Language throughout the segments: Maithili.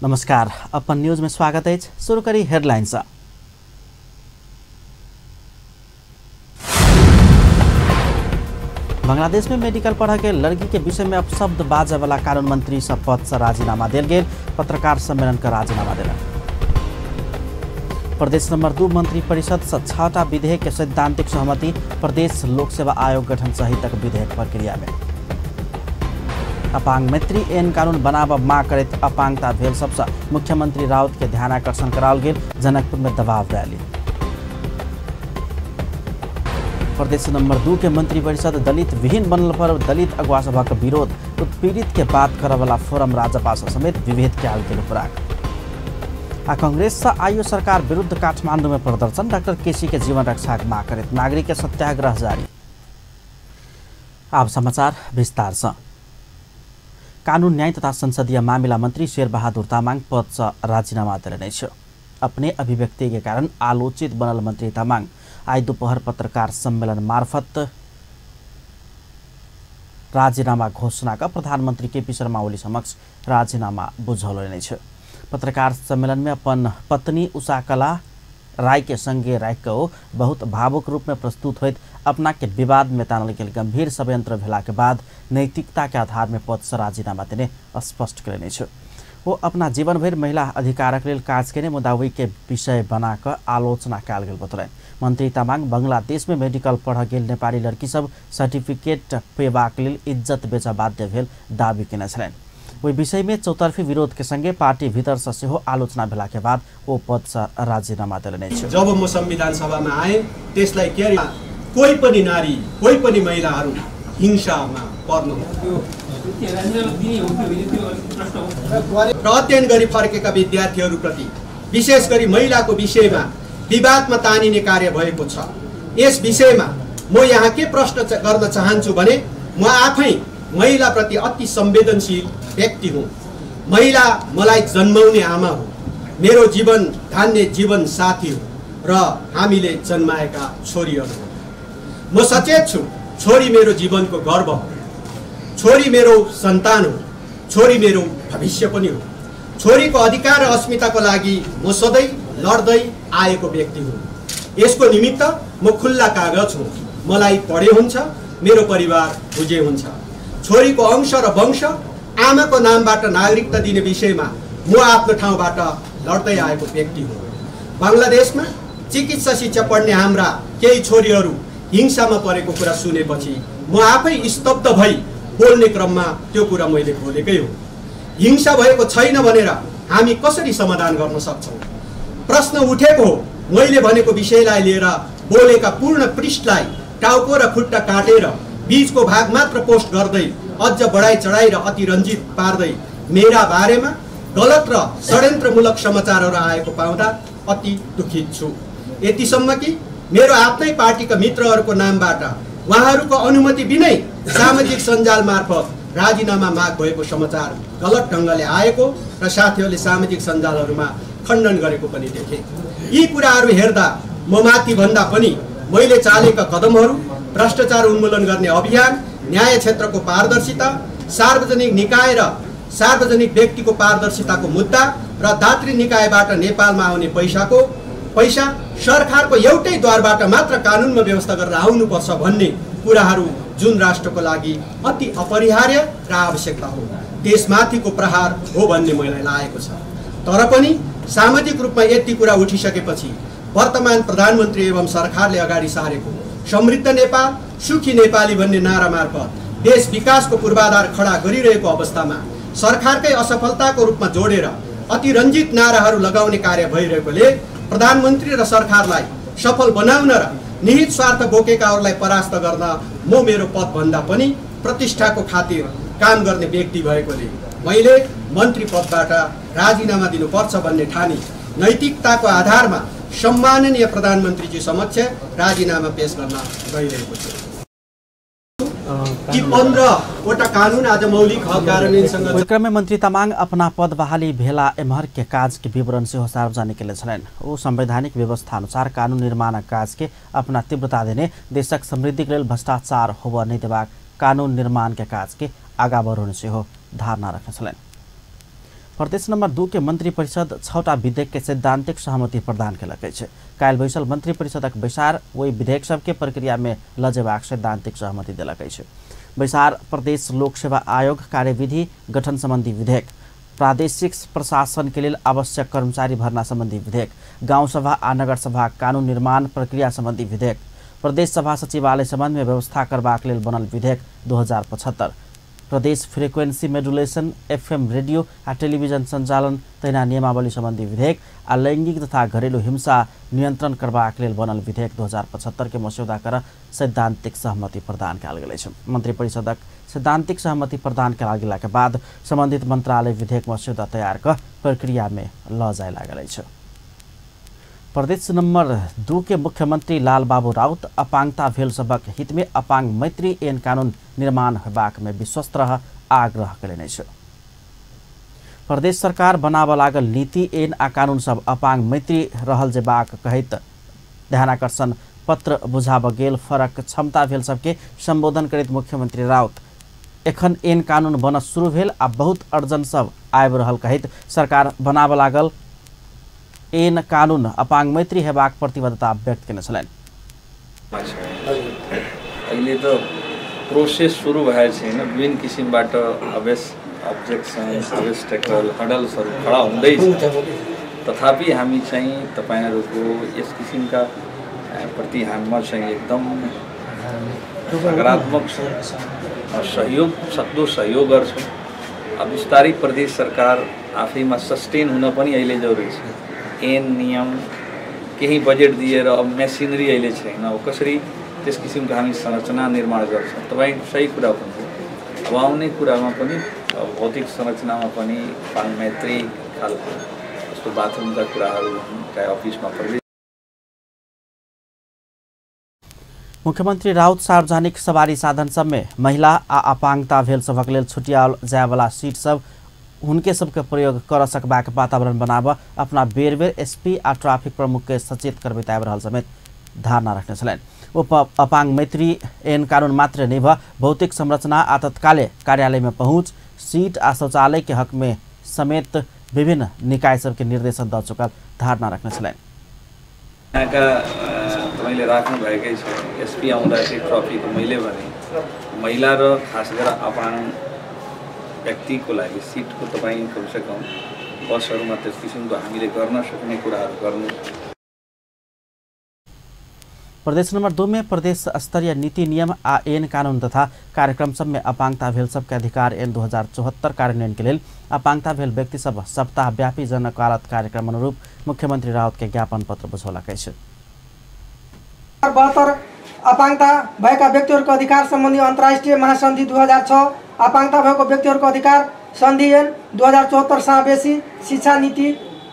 नमस्कार, अपन न्यूज में स्वागत है। शुरू करी हेडलाइंस। बांग्लादेश में मेडिकल पढ़ के लड़की के विषय में अपशब्द बाजे वाला कानून मंत्री सब पद से राजीनामा दिल गेल। पत्रकार सम्मेलन का राजीनामा दिलक। प्रदेश नंबर 2 मंत्री परिषद से 6टा विधेयक के सैद्धांतिक सहमति। प्रदेश लोक सेवा आयोग गठन सहित विधेयक प्रक्रिया में। अपांग मैत्री एन कानून बनाब मांग करैत अपांगता भेल सबसे मुख्यमंत्री राउत के ध्यानाकर्षण कराओल गेल। जनकपुर में दबाव रैली। प्रदेश नंबर 2 के मंत्री परिषद दलित विहीन बनल पर दलित अगुवा सभक विरोध। उत्पीड़ित के बात करवला फोरम राजपा समेत विभेद कयल गेल उपराग। आ कांग्रेस से आयो सरकार विरुद्ध काठमांडू में प्रदर्शन। डॉक्टर केसी के जीवन रक्षा के मांग करैत नागरिक के सत्याग्रह जारी। आब समाचार विस्तार से। कानून न्याय तथा संसदीय मामिला मंत्री शेरबहादुर तामाङ पद से राजीनामा देने अछि। अपने अभिव्यक्ति के कारण आलोचित बनल मंत्री तामाङ आइ दोपहर पत्रकार सम्मेलन मार्फत राजीनामा घोषणा का प्रधानमंत्री केपी शर्मा ओली समक्ष राजीनामा बुझौलनि अछि। पत्रकार सम्मेलन में अपन पत्नी उषाकला राय के संगे राखि कऽ ओ बहुत भावुक रूप में प्रस्तुत होइत अपना के विवाद में तानल गेल गंभीर षड्यंत्र भेला के बाद नैतिकता के आधार में पद से राजीनामा देने स्पष्ट कयने अछि। वो अपना जीवन भरि महिला अधिकारक लेल काज केने मुदा ओहि के विषय बना कऽ आलोचना कयल गेल बतौलनि। मंत्री तामाङ बांग्लादेश में मेडिकल पढ़ गेल नेपाली लड़की सब सर्टिफिकेट पेबाक लेल इज्जत बेचऽ बाध्य भेल दावी केने छलनि। ओहि विषय में चौतर्फी विरोध के संगे पार्टी भीतर से सेहो आलोचना भेला के बाद ओ पद से राजीनामा देलनि अछि। जब म संविधान सभामा आए त्यसलाई के कोही पनि नारी कोही पनि महिलाहरू हिंसामा पर्नु र अध्ययन गरी फर्केका विद्यार्थीहरूप्रति विशेष गरी महिलाको विषयमा विवादमा तानिने कार्य भएको छ। यस विषयमा म यहाँ के प्रश्न गर्न चाहन्छु भने म आफै महिलाप्रति अति संवेदनशील व्यक्ति हुँ। महिला मलाई जन्माउने आमा हो, मेरो जीवन धान्ने जीवन साथी हो र हामीले जन्माएका छोरीहरू हो। म सचेत छु, छोरी मेरो जीवनको गर्व हो, छोरी मेरो सन्तान हो, छोरी मेरो भविष्य पनि हो। छोरीको अधिकार र अस्मिताको लागि म सधैँ लड्दै आएको व्यक्ति हुँ। यसको निमित्त म खुल्ला कागज हुँ। मलाई पढे हुन्छ, मेरो परिवार बुझे हुन्छ। छोरीको अंश र वंश आमाको नामबाट नागरिकता दिने विषयमा म आफ्नो ठाउँबाट लड्दै आएको व्यक्ति हुँ। बङ्गलादेशमा चिकित्सा शिक्षा पढ्ने हाम्रा केही छोरीहरू हिंसामा परेको कुरा सुनेपछि म आफै स्तब्ध भई बोल्ने क्रममा त्यो कुरा मैले बोलेकै हो। हिंसा भएको छैन भनेर हामी कसरी समाधान गर्न सक्छौँ? प्रश्न उठेको हो। मैले भनेको विषयलाई लिएर बोलेका पूर्ण पृष्ठलाई टाउको र खुट्टा काटेर बीचको भाग मात्र पोस्ट गर्दै अझ बढाइ चढाइ र अतिरञ्जित पार्दै मेरा बारेमा गलत र षड्यन्त्रमूलक समाचारहरू आएको पाउँदा अति दुखित छु। यतिसम्म कि मेरो आफ्नै पार्टीका मित्रहरूको नामबाट उहाँहरूको अनुमति बिनै सामाजिक सञ्जाल मार्फत राजीनामा माग भएको समाचार गलत ढङ्गले आएको र साथीहरूले सामाजिक सञ्जालहरूमा खण्डन गरेको पनि देखेँ। यी कुराहरू हेर्दा म माथि भन्दा पनि मैले चालेका कदमहरू, भ्रष्टाचार उन्मूलन गर्ने अभियान, न्याय क्षेत्रको पारदर्शिता, सार्वजनिक निकाय र सार्वजनिक व्यक्तिको पारदर्शिताको मुद्दा र दात्री निकायबाट नेपालमा आउने पैसा सरकारको एउटै द्वारबाट मात्र कानुनमा व्यवस्था गरेर आउनुपर्छ भन्ने कुराहरू जुन राष्ट्रको लागि अति अपरिहार्य र आवश्यकता हो, त्यसमाथिको प्रहार हो भन्ने मलाई लागेको छ। तर पनि सामाजिक रूपमा यति कुरा उठिसकेपछि वर्तमान प्रधानमन्त्री एवं सरकारले अगाडि सारेको समृद्ध नेपाल सुखी नेपाली भन्ने नारा मार्फत देश विकासको पूर्वाधार खडा गरिरहेको अवस्थामा सरकारकै असफलताको रूपमा जोडेर अतिरञ्जित नाराहरू लगाउने कार्य भइरहेकोले प्रधानमन्त्री र सरकारलाई सफल बनाउन र निहित स्वार्थ बोकेकाहरूलाई परास्त गर्न म मेरो पदभन्दा पनि प्रतिष्ठाको खातिर काम गर्ने व्यक्ति भएकोले मैले मन्त्री पदबाट राजीनामा दिनुपर्छ भन्ने ठानी नैतिकताको आधारमा सम्माननीय प्रधानमन्त्रीजी समक्ष राजीनामा पेश गर्न गइरहेको छु। ती 15वटा कानुन आज मौलिक हक कार्यान्वयनसँग। क्रम में मंत्री तामाङ अपना पद बहाली भेला एम्हर के काज के विवरण सेहो सार्वजनिक केले छलनि। ओ संवैधानिक व्यवस्था अनुसार कानून निर्माणक काज के अपना तीव्रता देने, देशक समृद्धि के लेल भ्रष्टाचार होबऽ नहि देबाक कानून निर्माण के काज के आगा बढ़ौने सेहो धारणा रखने छलनि। प्रदेश नंबर 2 के मंत्री परिषद 6टा विधेयक के सैद्धांतिक सहमति प्रदान केलक अछि। काल्हि बैसल मंत्री परिषदक बैसार ओहि विधेयक सबके प्रक्रिया में ल जेबाक सैद्धांतिक सहमति देलक अछि। बैसार प्रदेश लोक सेवा आयोग कार्यविधि गठन संबंधी विधेयक, प्रादेशिक प्रशासन के लेल आवश्यक कर्मचारी भर्ना संबंधी विधेयक, गाँव सभा आ नगर सभा कानून निर्माण प्रक्रिया संबंधी विधेयक, प्रदेश सभा सचिवालय संबंध में व्यवस्था करबाक लेल बनल विधेयक 2075, प्रदेश फ्रिक्वेन्सी मोडुलेशन एफएम रेडियो आ टेलीविजन संचालन तहिना नियमावली संबंधी विधेयक आ लैंगिक तथा घरेलू हिंसा नियंत्रण करबाक लेल बनल विधेयक 2075 के मस्यौदा कर सैद्धांतिक सहमति प्रदान कयल गेल अछि। मंत्रिपरिषदक सैद्धांतिक सहमति प्रदान कयल गेलाक बाद संबंधित मंत्रालय विधेयक मस्यौदा तैयार क प्रक्रिया में ल जाय लागल अछि। प्रदेश नंबर 2 के मुख्यमंत्री लालबाबू राउत अपांगता भेल सबक हित में अपांग मैत्री एन कानून निर्माण होबाक में विश्वस्त रह आग्रह कयलनि अछि। प्रदेश सरकार बनाबऽ लागल नीति एन आ कानून सब अपांग मैत्री रहल जेबाक कहैत ध्यानाकर्षण पत्र बुझाबऽ गेल फरक क्षमता भेल सबके संबोधन करैत मुख्यमंत्री राउत एखन एन कानून बनऽ शुरू भेल आ बहुत अर्जन सब आबि रहल कहैत सरकार बनाबऽ लागल एन कानून अपांग मैत्री हेबाक प्रतिबद्धता व्यक्त केने छलनि। अहिले त प्रोसेस सुरु भएको छैन, विभिन्न किसिमबाट अब्जेक्सन, अब्स्टेकल, हडल्सहरू खडा हुँदैछ। तथापि हामी चाहिँ तपाईहरुको यस किसिमका प्रति हामीमा चाहिँ एकदम सकारात्मक सहयोग, सक्दो सहयोग गर्छौँ। अब बिस्तारै प्रदेश सरकार आफैमा सस्टेन हुन पनि अहिले जरुरी छ। ऐन नियम केही बजेट दिएर अब मेसिनरी अहिले छैन, अब कसरी त्यस किसिमको हामी संरचना निर्माण गर्छौँ। तपाईँ सही कुरा भन्नुभयो। अब आउने कुरामा पनि अब भौतिक संरचनामा पनि मैत्री खालको जस्तो बाथरुमका कुराहरू हुन्, चाहे अफिसमा प्रवेश। मुख्यमंत्री राउत सार्वजनिक सवारी साधन सब में महिला आ अपांगता भेल सभक लेल छुटियाओल जायवला सीट सब हुनके सबके प्रयोग कर सकबाक वातावरण बनाब अपना बेर बेर एसपी आ ट्रैफिक प्रमुख के सचेत करबैत आबि रहल समेत धारणा रखने छलनि। ओ अपांग मैत्री एन कानून मात्र नहि भ भौतिक संरचना आ तत्काले कार्यालय में पहुँच सीट आ शौचालय के हक में समेत विभिन्न निकाय सबके निर्देशन द चुकल धारणा रखने छलनि। यहाँका तपाईँले राख्नु भएकै छ, एसपी आउँदा चाहिँ ट्रफिकको मैले भने महिला र खास गरेर अपाङ्ग व्यक्तिको लागि सिटको तपाईँ कमसेकम बसहरूमा त्यस किसिमको हामीले गर्न सक्ने कुराहरू गर्नु। प्रदेश नंबर 2 में प्रदेश स्तरीय नीति नियम आ एन कानून तथा कार्यक्रम सब में अपांगता भेल सबके अधिकार एन 2074 कार्यान्वयन के लेल अपांगता भेल व्यक्ति सब सप्ताहव्यापी जन अदालत कार्यक्रम अनुरूप मुख्यमंत्री राउत के ज्ञापन पत्र बुझौलक अछि। 72 अपांगता भएका व्यक्तिहरूको अधिकार सम्बन्धी अन्तर्राष्ट्रिय महासन्धि 2006, अपांगता भएको व्यक्तिहरूको अधिकार सन्धि ऐन 2074 समावेशी शिक्षा नीति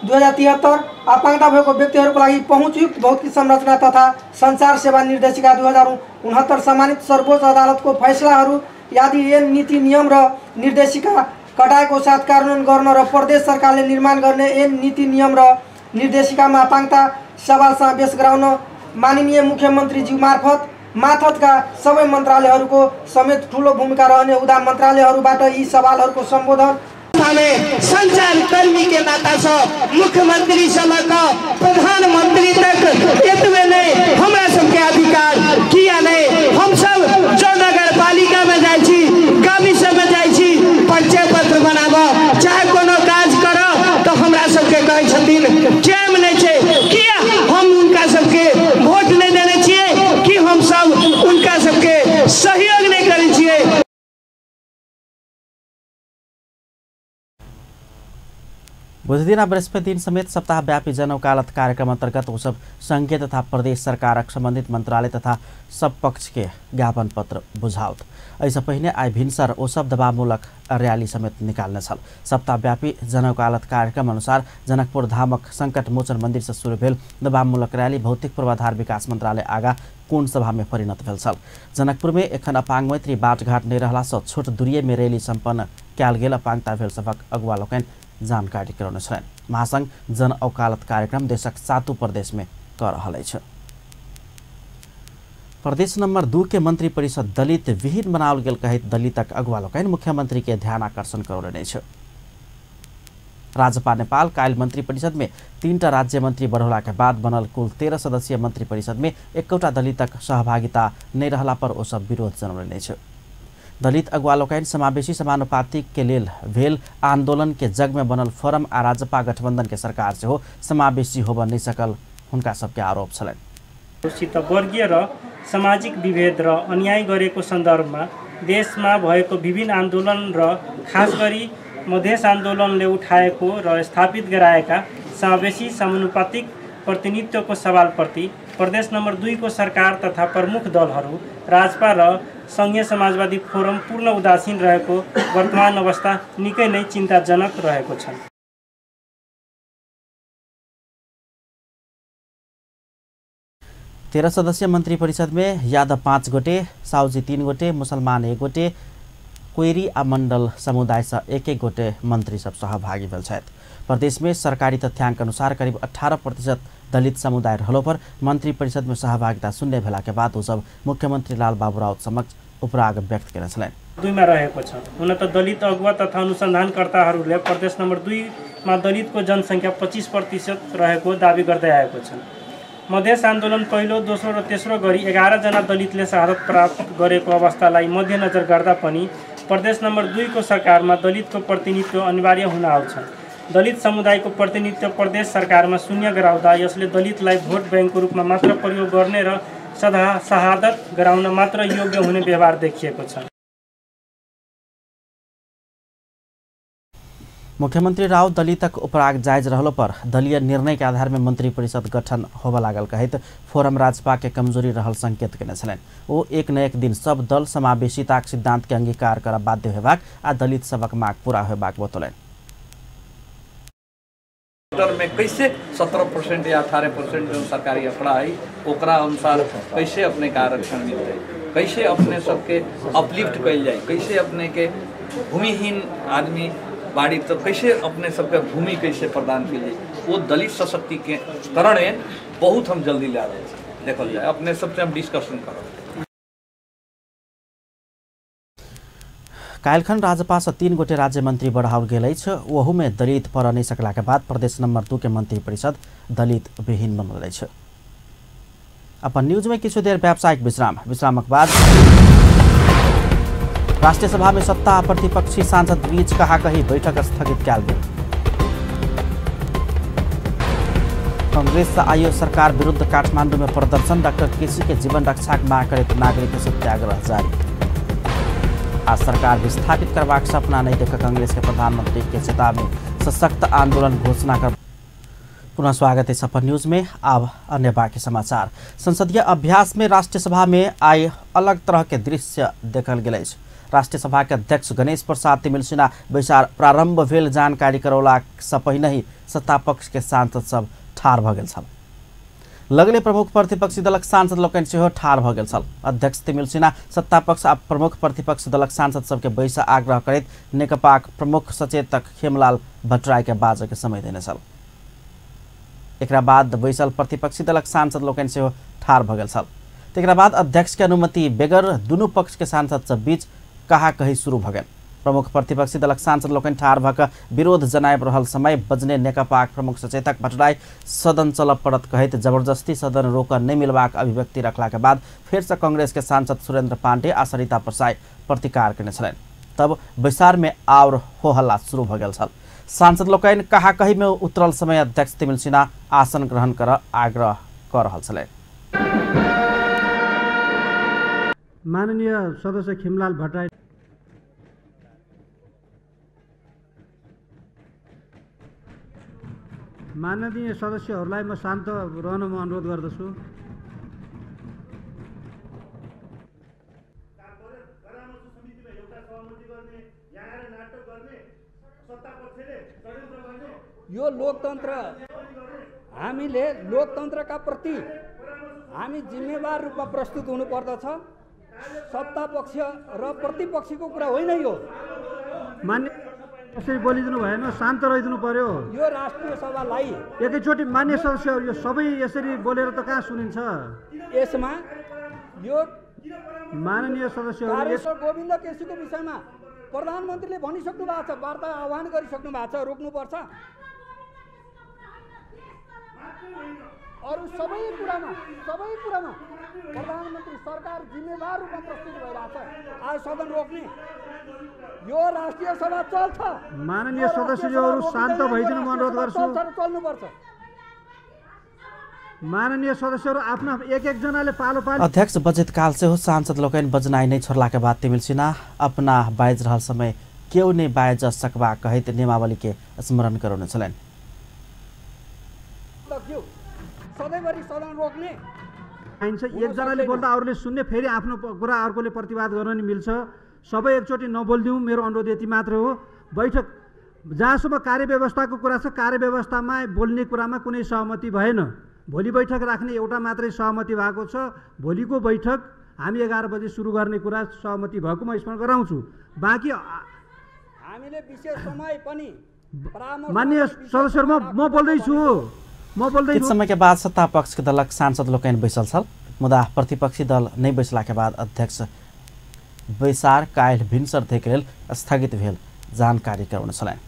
2073, अपांगता भएको व्यक्तिहरूको लागि पहुँचयुक्त भौतिक संरचना तथा सञ्चार सेवा निर्देशिका 2069 सम्मानित सर्वोच्च अदालतको फैसलाहरू आदि ऐन नीति नियम र निर्देशिका कटाएको साथ कार्यान्वयन गर्न र प्रदेश सरकारले निर्माण गर्ने ऐन नीति नियम र निर्देशिकामा अपांगता सवाल समावेश गराउन माननीय मुख्यमन्त्रीज्यू मार्फत माथतका सबै मन्त्रालयहरूको समेत ठूलो भूमिका रहने हुँदा मन्त्रालयहरूबाट यी सवालहरूको सम्बोधन संचार कर्मी के नाता से मुख्यमंत्री से लऽ कऽ प्रधानमंत्री तक एतबे नहीं हमरा सबके अधिकार किया नहीं। हम सब जो नगर पालिका में जाइ छी, गामी सब में जाइ छी, परिचय पत्र बनाबऽ चाहे कोनो काज करऽ तो हमरा सबके कहै छथिन टाइम नहीं छै। किया हम हुनका सबके वोट नहीं देने छियै कि हम सब हुनका सबके सहयोग नहीं करै छियै। बुधदिन बृहस्पति दिन समेत सप्ताहव्यापी जन वकालत कार्यक्रम अंतर्गत ओ सब संघीय तथा प्रदेश सरकारक संबंधित मंत्रालय तथा सब पक्ष के ज्ञापन पत्र बुझाओत। एहिसँ पहिने आइ भिनसर ओ सब दबावमूलक रैली समेत निकाल्ने छल। सप्ताहव्यापी जन वकालत कार्यक्रम अनुसार जनकपुर धामक संकट मोचन मंदिर से शुरू भेल दबावमूलक रैली भौतिक पूर्वाधार विकास मंत्रालय आगा कोण सभा में परिणत भेल छल। जनकपुर में एखन अपांग मैत्री बाटघाट नहि रहला सँ छोट दूरीय में रैली सम्पन्न कयल गेल अपांगता भेल सभक अगुवा लोकनि जानकारी करौने छलनि। महासंघ जन अवकालत कार्यक्रम देशक 7 प्रदेश में कर रहल अछि। प्रदेश नंबर 2 के मंत्री परिषद दलित विहीन बनाओल गेल कहैत दलितक अगुवा लोकनि मुख्यमंत्री के ध्यान आकर्षण करौलनि अछि। राजपा नेपाल काल्हि मंत्री परिषद में 3टा राज्य मंत्री बढ़ौला के बाद बनल कुल 13 सदस्यीय मंत्री परिषद में 1 दलितक सहभागिता नहि रहला पर ओ सब विरोध जनौलनि अछि। दलित अगुवा लोकनि समावेशी समानुपातिक के लेल भेल आंदोलन के जग में बनल फोरम आ राजपा गठबंधन के सरकार सेहो समावेशी होबऽ नहि सकल हुनका सबके आरोप छलनि। वर्गीय र सामाजिक विभेद र अन्याय गरेको सन्दर्भमा देशमा भएको विभिन्न आन्दोलन र खास गरी मधेस आन्दोलनले उठाएको र स्थापित गराएका समावेशी समानुपातिक प्रतिनिधित्वको सवालप्रति प्रदेश नम्बर 2 को सरकार तथा प्रमुख दलहरू राजपा र सङ्घीय समाजवादी फोरम पूर्ण उदासीन रहेको वर्तमान अवस्था निकै नै चिन्ताजनक रहेको छ। तेरह सदस्यीय मंत्री परिषद में यादव 5 गोटे, साउजी 3 गोटे, मुसलमान 1 गोटे, कोइरी आ मंडल समुदाय से 1-1 गोटे मंत्री सब सहभागी भेल छथि। प्रदेश में सरकारी तथ्यांक अनुसार करीब 18% दलित समुदाय रहलो पर मंत्री परिषद में सहभागिता शून्य भेला के बाद ओ सब मुख्यमंत्री लाल बाबू राउत समक्ष उपराग व्यक्त केने छलनि। 2 मा रहेको छ। हुन त दलित अगुवा तथा अनुसन्धानकर्ताहरूले प्रदेश नम्बर 2 मा दलितको जनसङ्ख्या 25% रहेको दावी गर्दै आएको छन्। मधेस आन्दोलन पहिलो, दोस्रो र तेस्रो गरी 11 जना दलितले शहादत प्राप्त गरेको अवस्थालाई मध्यनजर गर्दा पनि प्रदेश नम्बर 2 को सरकारमा दलितको प्रतिनिधित्व अनिवार्य हुन आउँछ। दलित समुदायको प्रतिनिधित्व प्रदेश सरकारमा शून्य गराउँदा यसले दलितलाई भोट ब्याङ्कको रूपमा मात्र प्रयोग गर्ने र शहादत गराउन मात्र योग्य हुने व्यवहार देखिएको छ। मुख्यमंत्री राउत दलितक उपराग जायज रहलो पर दलीय निर्णय के आधार में मंत्री परिषद गठन होबऽ लागल कहैत फोरम राजपा के कमजोरी रहल संकेत केने छलनि। ओ एक न एक दिन सब दल समावेशिताक सिद्धांत के अंगीकार करब बाध्य होबाक आ दलित सबक माग पूरा होबाक बतौलनि। में कैसे 17% या 18% जो सरकारी आंकड़ा है ओकरा अनुसार कैसे अपने का आरक्षण मिलते, कैसे अपने सबके अपलिफ्ट कल जाए, कैसे अपने के भूमिहीन आदमी बाड़ी तो कैसे अपने सबके भूमि कैसे प्रदान की जाए, वो दलित सशक्तिकरण बहुत हम जल्दी ला रहे हैं। देखल जाए अपने सबसे हम डिस्कशन करब। काल्हिखन राजपा से 3 गोटे राज्य मंत्री बढ़ाओल गेल अछि। ओहू में दलित पर नहि सकला के बाद प्रदेश नंबर 2 के मंत्री परिषद दलित विहीन बनल अछि। अपन न्यूज में किछु देर व्यावसायिक विश्राम, विश्रामक बाद राष्ट्रीय सभा में सत्ता आ प्रतिपक्षी सांसद बीच कहाकही बैठक स्थगित कयल गेल। कांग्रेस से आयो सरकार विरुद्ध काठमांडू में प्रदर्शन, डॉक्टर केसी के जीवन रक्षाक मांग करैत नागरिक सत्याग्रह जारी। आज सरकार विस्थापित करबाक सपना नहीं देख कांग्रेस के प्रधानमंत्री के चेतावनी, सशक्त आंदोलन घोषणा कर। पुनः स्वागत है सफर न्यूज में। अब अन्य बाकी समाचार। संसदीय अभ्यास में राष्ट्रीय सभा में आइ अलग तरह के दृश्य देखल गेल अछि। राष्ट्रीय सभा के अध्यक्ष गणेश प्रसाद तिमिल्सिना बैसार प्रारंभ भेल जानकारी करौला से पहिने ही सत्ता पक्ष के सांसद सब ठाढ़ भऽ गेल छल। लगले प्रमुख प्रतिपक्षी दलक सांसद लोकनि सेहो ठाढ़ भऽ गेल छल। अध्यक्ष तिमिल्सिना सत्ता पक्ष आ प्रमुख प्रतिपक्ष दलक सांसद सबके बैस आग्रह करैत नेकपाक प्रमुख सचेतक खेमलाल भट्टराई के बाजऽ के समय देने छल। एकरा बाद बैसल प्रतिपक्षी दलक सांसद लोकनि सेहो ठाढ़ भऽ गेल छल। तकरा बाद अध्यक्ष के अनुमति बेगर दुनू पक्ष के सांसद सब बीच कहाकही शुरू भऽ गेल। प्रमुख प्रतिपक्षी दलक सांसद लोकनि ठाढ़ भऽ कऽ विरोध जनाबि रहल समय बजने नेकपाक प्रमुख सचेतक भट्टराई सदन चलऽ पड़त कहैत जबरदस्ती सदन रोकऽ नहि मिलबाक अभिव्यक्ति रखला के बाद फेरसँ कांग्रेस के सांसद सुरेंद्र पांडे आ सरिता प्रसाई प्रतिकार केने छलनि। तब बैसार में आओर हो हल्ला शुरू भऽ गेल छल। सांसद लोकनि कहाकही में उतरल समय अध्यक्ष तिमिल्सिना आसन ग्रहण करऽ आग्रह कऽ रहल छलनि। माननीय सदस्य खेमलाल भट्टराई, माननीय सदस्यहरूलाई म शान्त रहन म अनुरोध गर्दछु। यो लोकतन्त्र, हामीले लोकतन्त्रका प्रति हामी जिम्मेवार रूपमा प्रस्तुत हुनुपर्दछ। सत्ता पक्ष र प्रतिपक्षको कुरा होइन यो। मान्य यसरी बोलिदिनु भएन, शान्त रहिदिनु पर्यो। यो राष्ट्रिय सभालाई एकैचोटि मान्य सदस्यहरू यो सबै यसरी बोलेर त कहाँ सुनिन्छ? यसमा यो माननीय सदस्यहरू गोविन्द केसीको विषयमा प्रधानमन्त्रीले भनिसक्नु भएको छ, वार्ता आह्वान गरिसक्नु भएको छ, रोक्नुपर्छ। अरू सबै कुरामा प्रधानमन्त्री सरकार जिम्मेवार रूपमा प्रस्तुत भइरहेछ। आज सदन रोक्ने, यो राष्ट्रिय सभा चल्छ। माननीय सदस्यज्यूहरू शान्त भइदिनु म अनुरोध गर्छु। चल्नुपर्छ। माननीय सदस्यहरू आफ्नो एक एकजनाले पालो पालो। अध्यक्ष बजेटकाल सेहो सांसद लोकनि बजनाइ नहि छोड़ला के बाद तिमिल्सिना अपना बाजि रहल समय केओ नहि बाजि सकबा कहैत नियमावली के स्मरण करौने छलनि। सधैँभरि सदन रोक्ने आइन्छ, एकजनाले बोल्दा अरूले सुन्ने, फेरि आफ्नो कुरा अर्कोले प्रतिवाद गर्न नि मिल्छ। सबै एकचोटि नबोलिदिउँ, मेरो अनुरोध यति मात्र हो। बैठक जहाँसम्म कार्यव्यवस्थाको कुरा छ, कार्यव्यवस्थामा बोल्ने कुरामा कुनै सहमति भएन। भोलि बैठक राख्ने एउटा मात्रै सहमति भएको छ। भोलिको बैठक हामी 11 बजे सुरु गर्ने कुरा सहमति भएको म स्मरण गराउँछु। बाँकी हामीले विशेष समय पनि माननीय सदस्यहरू म बोल्दैछु। किछ समय के बाद सत्ता पक्ष के दलक सांसद लोकनि बैसल छल, मुदा प्रतिपक्षी दल नहि बैसला के बाद अध्यक्ष बैसार काल्हि भिनसर धरिक लेल स्थगित भेल जानकारी करौने छलनि।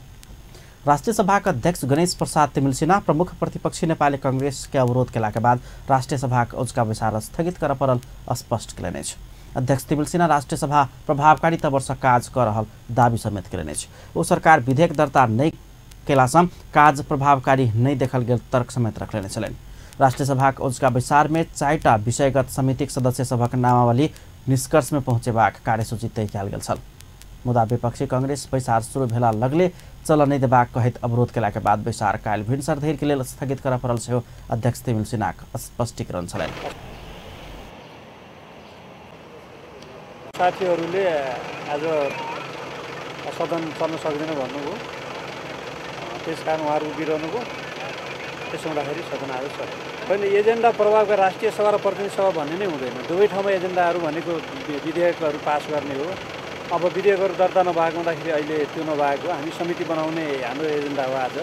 राष्ट्रिय सभाक अध्यक्ष गणेश प्रसाद तिमिल्सिना प्रमुख प्रतिपक्षी नेपाली कांग्रेस के अवरोध केला के बाद राष्ट्रिय सभाक औजका बैसार स्थगित करऽ पड़ल स्पष्ट केलनि अछि। अध्यक्ष तिमिल्सिना राष्ट्रिय सभा प्रभावकारी तवरसँ काज कऽ रहल दावी समेत केलनि अछि। ओ सरकार विधेयक दर्ता नहि केलासँ काज प्रभावकारी नहि देखल गेल तर्क समेत रखलनि छलनि। राष्ट्रिय सभाक औजका बैसार में 4टा विषयगत समितिक सदस्य सभक नामावली निष्कर्ष में पहुँचेबाक कार्यसूची तय कयल गेल छल, मुदा विपक्षी कांग्रेस बैसार शुरू भेला लगले चल नहि देबाक कहैत अवरोध केला के बाद बैसार काल्हि भिनसर धरि के लेल स्थगित करऽ पड़ल सेहो अध्यक्ष तिमिल्सिनाक स्पष्टीकरण छलनि। साथीहरूले आज सदन चल्न सक्दैन भन्नुभयो, त्यसकारण उहाँहरू उभिरहनु भयो। त्यसो हुँदाखेरि सदन आज चल्यो। होइन, एजेन्डा प्रभावका राष्ट्रिय सभा र प्रतिनिधि सभा भन्ने नै हुँदैन। दुवै ठाउँमा एजेन्डाहरू भनेको विधेयकहरू पास गर्ने हो। अब विधेयकहरू दर्ता नभएको हुँदाखेरि अहिले त्यो नभएको हामी समिति बनाउने हाम्रो एजेन्डा हो। आज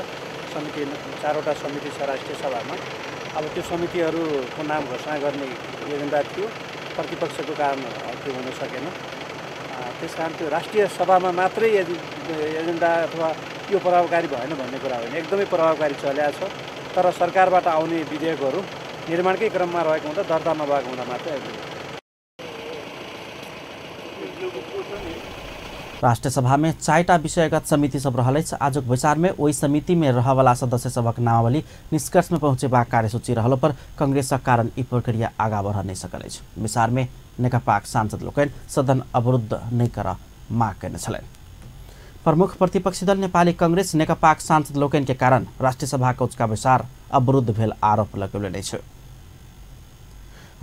समिति 4वटा समिति छ राष्ट्रिय सभामा। अब त्यो समितिहरूको नाम घोषणा गर्ने एजेन्डा थियो, प्रतिपक्षको कारण त्यो हुन सकेन। त्यस कारण त्यो राष्ट्रिय सभामा मात्रै एजेन्डा अथवा यो प्रभावकारी भएन भन्ने कुरा होइन, एकदमै प्रभावकारी चलेको छ। तर सरकारबाट आउने विधेयकहरू निर्माणकै क्रममा रहेको हुँदा, दर्ता नभएको हुँदा मात्रै। राष्ट्रिय सभा में 4टा विषयगत समिति सब रहल अछि। आजुक बैसार में ओहि समिति में रहवाला सदस्य सभक नामावली निष्कर्ष में पहुँचेबाक कार्यसूची रहलो पर कांग्रेसक कारण ई प्रक्रिया आगा बढ़ नहि सकल अछि। बैसार में नेकपाक सांसद लोकनि सदन अवरुद्ध नहि करऽ माग कयने छलनि। प्रमुख प्रतिपक्षी दल नेपाली कांग्रेस नेकपाक सांसद लोकनि के कारण राष्ट्रिय सभाक उच्चका बैसार अवरुद्ध भेल आरोप लगौलनि अछि।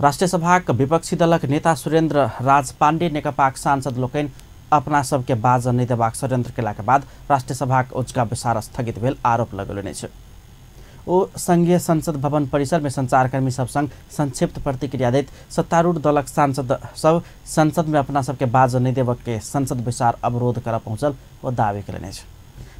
राष्ट्रिय सभाक विपक्षी दलक नेता सुरेन्द्र राज पाण्डे नेकपाक सांसद लोकनि अपना सबके बाजऽ नहि देबाक षड्यंत्र केलाक बाद राष्ट्रिय सभाक औजका बैसार स्थगित भेल आरोप लगौलनि अछि। ओ संघीय संसद भवन परिसर में संचारकर्मी सब संग संक्षिप्त प्रतिक्रिया दैत सत्तारूढ़ दलक सांसद सब संसद में अपना सबके बाजऽ नहि देबऽ के संसद बैसार अवरोध करऽ पहुँचल ओ दावी केलनि अछि।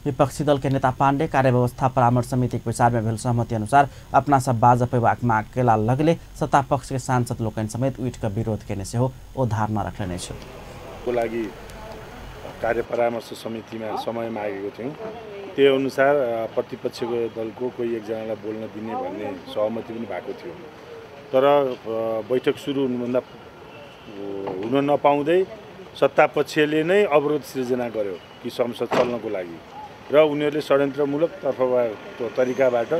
विपक्षी दल के नेता पाण्डे कार्यव्यवस्था परामर्श समिति के बैसार में भेल सहमति अनुसार अपना सब बाजऽ पेबाक माग केला लगले सत्ता पक्ष के सांसद लोकनि समेत उठि कऽ विरोध केने सेहो ओ धारणा रखलनि अछि। लागि कार्य परामर्श समितिमा समय मागेको थियौँ, त्यही अनुसार प्रतिपक्षको दलको कोही एकजनालाई बोल्न दिने भन्ने सहमति पनि भएको थियो। तर बैठक सुरु हुनुभन्दा हुन नपाउँदै सत्ता पक्षले नै अवरोध सिर्जना गर्यो कि संसद चल्नको लागि, र उनीहरूले षड्यन्त्रमूलक तर्फबाट तरिकाबाट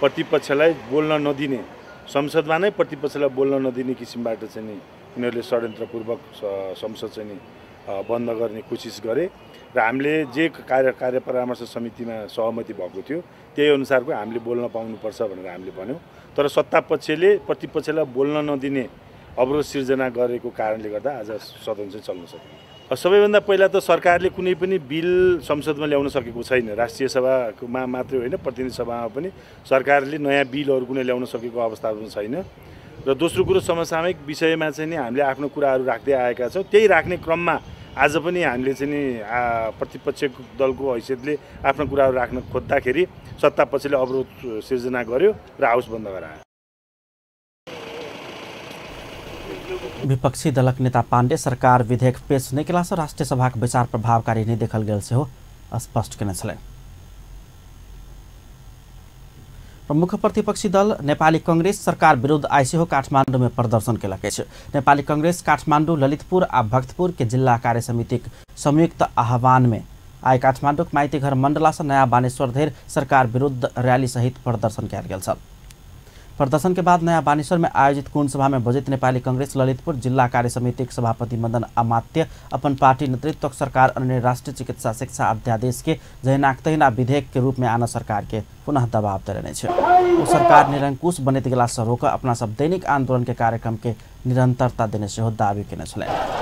प्रतिपक्षलाई बोल्न नदिने, संसदमा नै प्रतिपक्षलाई बोल्न नदिने किसिमबाट चाहिँ नि उनीहरूले षड्यन्त्रपूर्वक संसद चाहिँ नि बन्द गर्ने कोसिस गरे। र हामीले जे कार्य परामर्श समितिमा सहमति भएको थियो त्यही अनुसारको हामीले बोल्न पाउनुपर्छ भनेर हामीले भन्यौँ। तर सत्ता पक्षले प्रतिपक्षलाई बोल्न नदिने अवरोध सिर्जना गरेको कारणले गर्दा आज सदन चाहिँ चल्न सकेन। सबैभन्दा पहिला त सरकारले कुनै पनि बिल संसदमा ल्याउन सकेको छैन। राष्ट्रिय सभामा मात्रै होइन, प्रतिनिधि सभामा पनि सरकारले नयाँ बिलहरू कुनै ल्याउन सकेको अवस्था पनि छैन। र दोस्रो कुरो समसामयिक विषयमा चाहिँ नि हामीले आफ्नो कुराहरू राख्दै आएका छौँ। त्यही राख्ने क्रममा आज पनि हामीले चाहिँ नि प्रतिपक्ष दलको हैसियतले आफ्नो कुराहरू राख्न खोज्दाखेरि सत्ता पक्षले अवरोध सिर्जना गर्यो र हाउस बन्द गरायो। विपक्षी दलक नेता पाण्डे सरकार विधेयक पेश नहि केलासँ राष्ट्रिय सभाक विचार प्रभावकारी नहि देखल गेल सेहो स्पष्ट केने छलनि। प्रमुख प्रतिपक्षी दल नेपाली कांग्रेस सरकार विरुद्ध आइ सेहो काठमाडौँमे प्रदर्शन केलक अछि। नेपाली कांग्रेस काठमाडौँ, ललितपुर आ भक्तपुर के जिल्ला कार्य समितिक संयुक्त आह्वानमे आइ काठमाडौँक माइतीघर मण्डलासँ नयाँ बानेश्वर धरि सरकार विरुद्ध रैली सहित प्रदर्शन कयल गेल छल। प्रदर्शन के बाद नयाँ बानेश्वर में आयोजित कुंड सभा में बजैत नेपाली कांग्रेस ललितपुर जिला कार्य समिति के सभापति मदन अमात्य अपन पार्टी नेतृत्व सरकार अन्य राष्ट्रीय चिकित्सा शिक्षा अध्यादेश के जहिनाक तहिना विधेयक के रूप में आना सरकार के पुनः दबाव देने छै। ओ सरकार निरंकुश बनैत गेला सँ रोक अपना सब दैनिक आंदोलन के कार्यक्रम के निरंतरता देने सेहो दावी केने छलनि।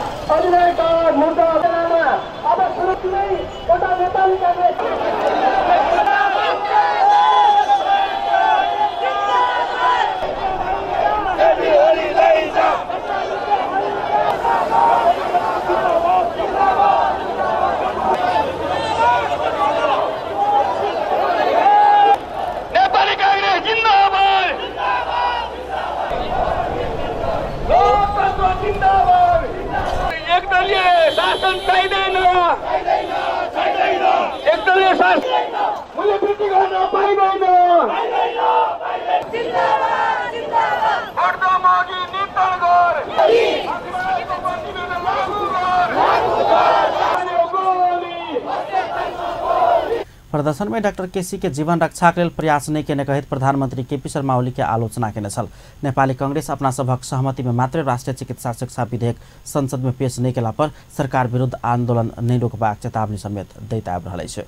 प्रदर्शन में डाक्टर केसी के जीवन रक्षा के लेल प्रयास नहीं केने कहैत प्रधानमंत्री केपी शर्मा ओली के आलोचना केने छल। नेपाली कांग्रेस अपना सभक सहमति में मात्र राष्ट्रीय चिकित्सा शिक्षा विधेयक संसद में पेश नहीं केला पर सरकार विरुद्ध आंदोलन नहीं रोकबाक चेतावनी समेत दैत आबि रहल अछि।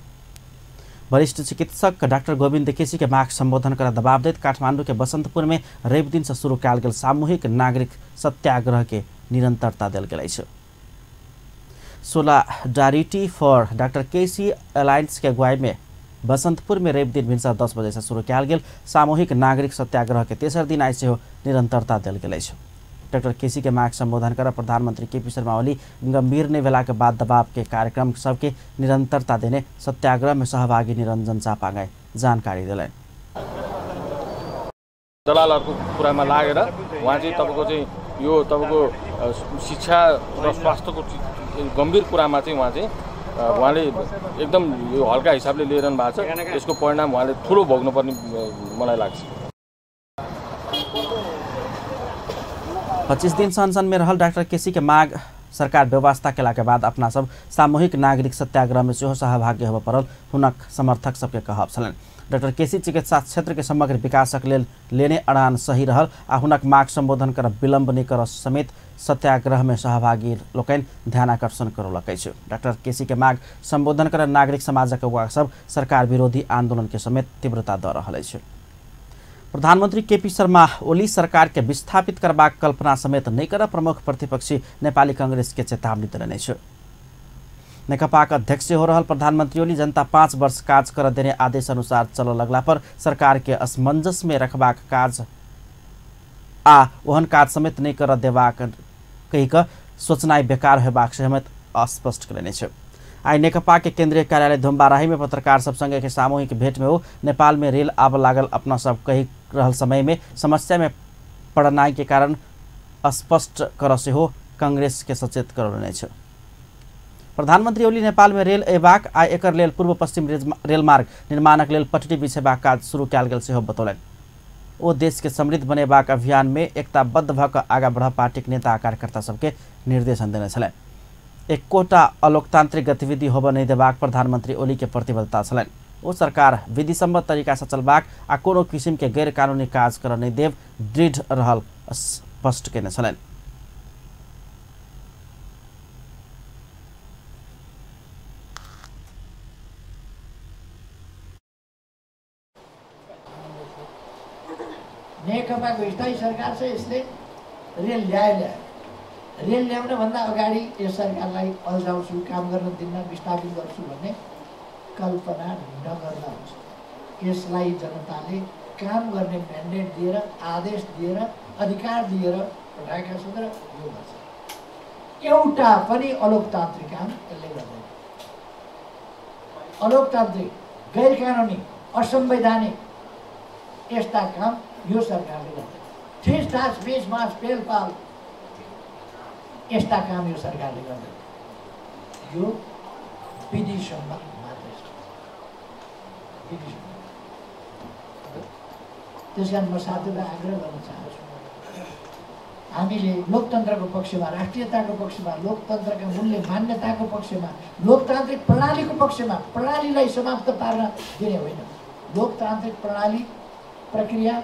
वरिष्ठ चिकित्सक डाक्टर गोविन्द केसी के माग सम्बोधन कर दबाव दैत काठमाडौँ के बसंतपुर में रवि दिन से शुरू कयल गेल सामूहिक नागरिक सत्याग्रह के निरंतरता देल गेल अछि। Solidarity for doctor KC alliance के अगुवाई में बसंतपुर में रवि दिन भिनसर 10 बजे से शुरू कयल गेल सामूहिक नागरिक सत्याग्रह के तेसर दिन आइ सेहो निरंतरता देल गेल अछि। डाक्टर केसी के माग सम्बोधन कर प्रधानमंत्री केपी शर्मा ओली गंभीर नहि भेला के बाद दबाव के कार्यक्रम सबके निरंतरता देने सत्याग्रह में सहभागी निरंजन चापागाई जानकारी दिलनि। दलालहरूको कुरामा लागेर उहाँ चाहिँ तपाईँको चाहिँ यो तपाईँको शिक्षा र स्वास्थ्यको गम्भीर कुरामा चाहिँ उहाँ चाहिँ उहाँले एकदम यो हल्का हिसाबले लिइरहनु भएको छ। यसको परिणाम उहाँले ठुलो भोग्नुपर्ने मलाई लाग्छ। 25 दिन अनसन में रहल डाक्टर केसी के माग सरकार व्यवस्था केला के बाद अपना सब सामूहिक नागरिक सत्याग्रह में सेहो सहभागी होबय पड़ल हुनक समर्थक सबके कहब छलनि। डाक्टर केसी चिकित्सा क्षेत्र के समग्र विकासक लेल लेने अड़ान सही रहल आ हुनक माग सम्बोधन कर विलम्ब नहि कर समेत सत्याग्रह में सहभागी लोकनि ध्यानाकर्षण करौलक अछि। डाक्टर केसी के माग सम्बोधन कर नागरिक समाजक अगुवा सब सरकार विरोधी आंदोलन के समेत तीव्रता दऽ रहल अछि। प्रधानमंत्री केपी शर्मा ओली सरकार के विस्थापित करबाक कल्पना समेत नहि कर प्रमुख प्रतिपक्षी नेपाली कांग्रेस के चेतावनी देने अछि। नेकपाक अध्यक्ष हो रहल प्रधानमंत्री ओली जनता 5 वर्ष काज कर देने आदेश अनुसार चलऽ लगला पर सरकार के असमंजस में रखबाक काज आ ओहन काज समेत नहि कर देबाक कहि कऽ सोचनाइ बेकार होयबाक समेत स्पष्ट कयने अछि। आइ नेकपा के केंद्रीय कार्यालय धुम्बाराही में पत्रकार सब संगे के सामूहिक भेंट में ओ नेपाल में रेल आब लागल अपना सब कहि रहल समय में समस्या में पड़नाइ के कारण स्पष्ट कर सेहो कांग्रेस के सचेत करौने अछि। प्रधानमंत्री ओली नेपाल में रेल अयबाक आ एकर लेल पूर्व पश्चिम रेलमार्ग निर्माणक लेल पटरी बिछेबाक काज शुरू कयल गेल सेहो बतौलनि। ओ देश के समृद्ध बनेबाक अभियान में एकताबद्ध भऽ कऽ आगाँ बढ़ पार्टीक नेता आ कार्यकर्ता सबके निर्देशन देने छलनि। एकोटा अलोकतांत्रिक गतिविधि होबय नहि देबाक प्रधानमंत्री ओली के प्रतिबद्धता छलनि। ओ सरकार विधिसम्मत तरीका से चलबाक आ कोनो किसिम के गैर कानूनी काज करऽ नहि देब दृढ़ रहल स्पष्ट केने छलनि। नेकपाको स्थायी सरकार छ, यसले रेल ल्यायो ल्यायो। रेल ल्याउनभन्दा अगाडि यस सरकारलाई अल्झाउँछु, काम गर्न दिन्न, विस्थापित गर्छु भन्ने कल्पना नगर्दा हुन्छ। यसलाई जनताले काम गर्ने म्यान्डेट दिएर, आदेश दिएर, अधिकार दिएर पठाएका छन् र यो गर्छ। एउटा पनि अलोकतान्त्रिक काम यसले गर्दैन। अलोकतान्त्रिक, गैरकानुनी, असंवैधानिक यस्ता काम यो सरकारले गर्दैन। ठिस ठास बेच मास पेलपाल यस्ता काम यो सरकारले गर्दैन। यो विधिसम्मत मात्रै छ, विधिसम्मत। त्यसकारण म साथीहरूलाई आग्रह गर्न चाहन्छु, हामीले लोकतन्त्रको पक्षमा, राष्ट्रियताको पक्षमा, लोकतन्त्रका मूल्य मान्यताको पक्षमा, लोकतान्त्रिक प्रणालीको पक्षमा, प्रणालीलाई समाप्त पार्न दिने होइन, लोकतान्त्रिक प्रणाली प्रक्रिया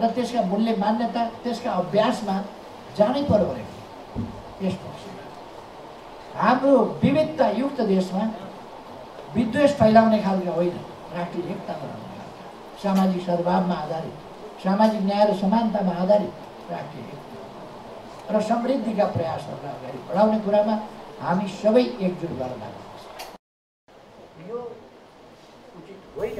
र त्यसका मूल्य मान्यता, त्यसका अभ्यासमा जानै पर्यो भनेको यस पक्षमा। हाम्रो विविधतायुक्त देशमा विद्वेष फैलाउने खालका होइन, राष्ट्रिय एकता बनाउने खालका, सामाजिक सद्भावमा आधारित, सामाजिक न्याय र समानतामा आधारित राष्ट्रिय एकता र समृद्धिका प्रयासहरूलाई अगाडि बढाउने कुरामा हामी सबै एकजुट भएर लाग्नुपर्छ। यो उचित होइन।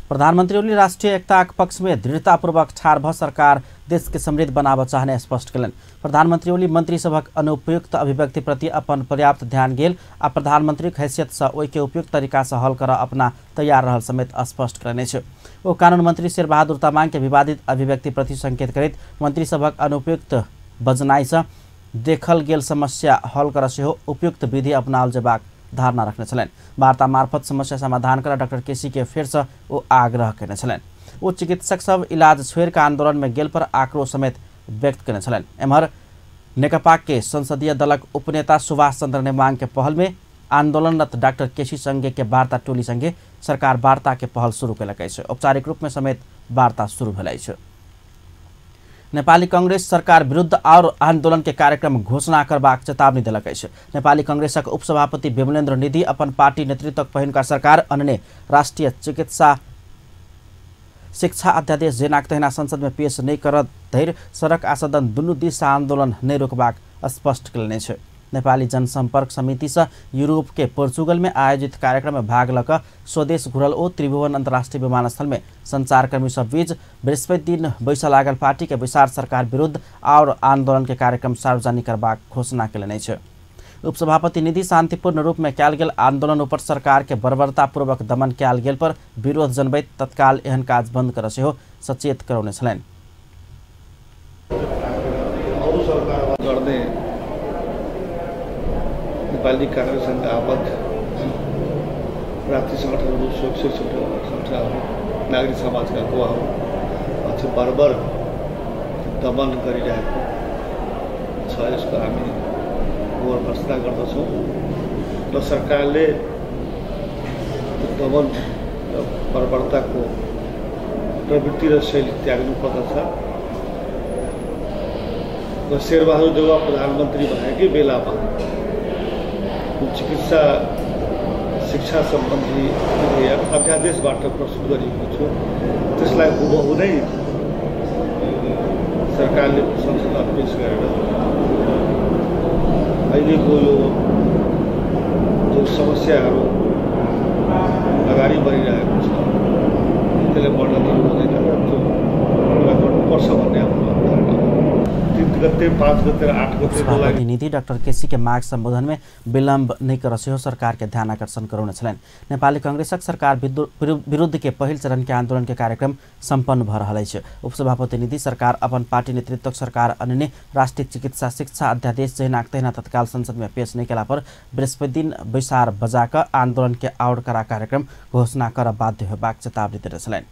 प्रधानमन्त्री ओली राष्ट्रिय एकताक पक्षमे दृढतापूर्वक ठाढ़ भ सरकार देश के समृद्ध बनाबऽ चाहने स्पष्ट कयलनि। प्रधानमन्त्री ओली मन्त्रीसभक अनुपयुक्त अभिव्यक्तिप्रति अपन पर्याप्त ध्यान गेल आ प्रधानमन्त्रीक हैसियतसँ ओहिके उपयुक्त तरीकासँ हल करऽ अपना तैयार रहल समेत स्पष्ट कयने अछि। ओ कानून मंत्री शेरबहादुर तामाङ के विवादित अभिव्यक्तिप्रति संकेत करैत मन्त्रीसभक अनुपयुक्त बजनाइसँ देखल गेल समस्या हल करऽ सेहो उपयुक्त विधि अपनाओल जेबाक धारणा रखने छलनि। वार्ता मार्फत समस्या समाधान कर डाक्टर केसी के फेरसँ ओ आग्रह कयने छलनि। ओ चिकित्सक सब इलाज छोड़ि कऽ आंदोलन में गेल पर आक्रोश समेत व्यक्त कयने छलनि। एम्हर नेकपा के संसदीय दलक उपनेता सुभाष चंद्र नेमांग के पहल में आंदोलनरत डाक्टर केसी संगे के वार्ता टोली संगे सरकार वार्ता के पहल शुरू कयलक अछि। औपचारिक रूप में समेत वार्ता शुरू भेल अछि। नेपाली कांग्रेस सरकार विरुद्ध और आंदोलन के कार्यक्रम घोषणा करबाक चेतावनी देलक अछि। नेपाली कांग्रेसक उपसभापति विमलेन्द्र निधि अपन पार्टी नेतृत्वक पहिनुका सरकार अनने राष्ट्रिय चिकित्सा शिक्षा अध्यादेश जेनाक तहिना संसद में पेश नहि करत धरि सड़क आ सदन दुनू दिस आंदोलन नहि रोकबाक स्पष्ट कयलनि अछि। नेपाली जनसंपर्क समिति से यूरोप के पोर्चुगल में आयोजित कार्यक्रम में भाग लऽ स्वदेश घुरल ओ त्रिभुवन अंतर्राष्ट्रीय विमानस्थल में संचारकर्मी सब बीच बृहस्पति दिन बैसऽ लागल पार्टी के बैसार सरकार विरुद्ध और आंदोलन के कार्यक्रम सार्वजनिक करबाक घोषणा कयलनि अछि। उपसभापति निधि शांतिपूर्ण रूप में कयल गेल आंदोलन ऊपर सरकार के बर्बरतापूर्वक दमन कयल गेल पर विरोध जनबैत तत्काल एहन काज बंद करऽ सेहो सचेत करौने छलनि। नेपाली कांग्रेससँग आबद्ध राष्ट्रिय सङ्गठनहरू, स्वैच्छिक संस्थाहरू, नागरिक समाजका अगुवाहरू चाहिँ बर्बर दमन गरिरहेको छ। यसको हामी घोर भर्त्सना गर्दछौँ र सरकारले दमन र बर्बरताको प्रवृत्ति र शैली त्याग्नु पर्दछ र शेरबहादुर देउवा प्रधानमन्त्री भएकै बेलामा चिकित्सा शिक्षा सम्बन्धी विधेयक अध्यादेशबाट प्रस्तुत गरिएको थियो, त्यसलाई हुबहु नै सरकारले संसदमा पेश गरेर अहिलेको यो जो समस्याहरू अगाडि बढिरहेको छ त्यसलाई बढ्न दिनु हुँदैन र त्यो कुरा गर्नुपर्छ भन्ने हाम्रो धारणा हो। 3 गते, 5 गते र 8 गतेको लागि निधि डाक्टर केसी के माग संबोधन में विलम्ब नहि कर सेहो सरकार के ध्यान आकर्षण करौने छलनि। नेपाली कांग्रेसक सरकार विरुद्ध के पहिल चरण के आंदोलन के कार्यक्रम सम्पन्न भऽ रहल अछि। उपसभापति निधि सरकार अपन पार्टी नेतृत्वक सरकार अनने राष्ट्रिय चिकित्सा शिक्षा अध्यादेश जहिनाक तहिना तत्काल संसद में पेश नहि केला पर बृहस्पति दिन बैसार बजा कऽ आंदोलन के आओर कड़ा कार्यक्रम घोषणा करऽ बाध्य होबाक चेतावनी देने छलनि।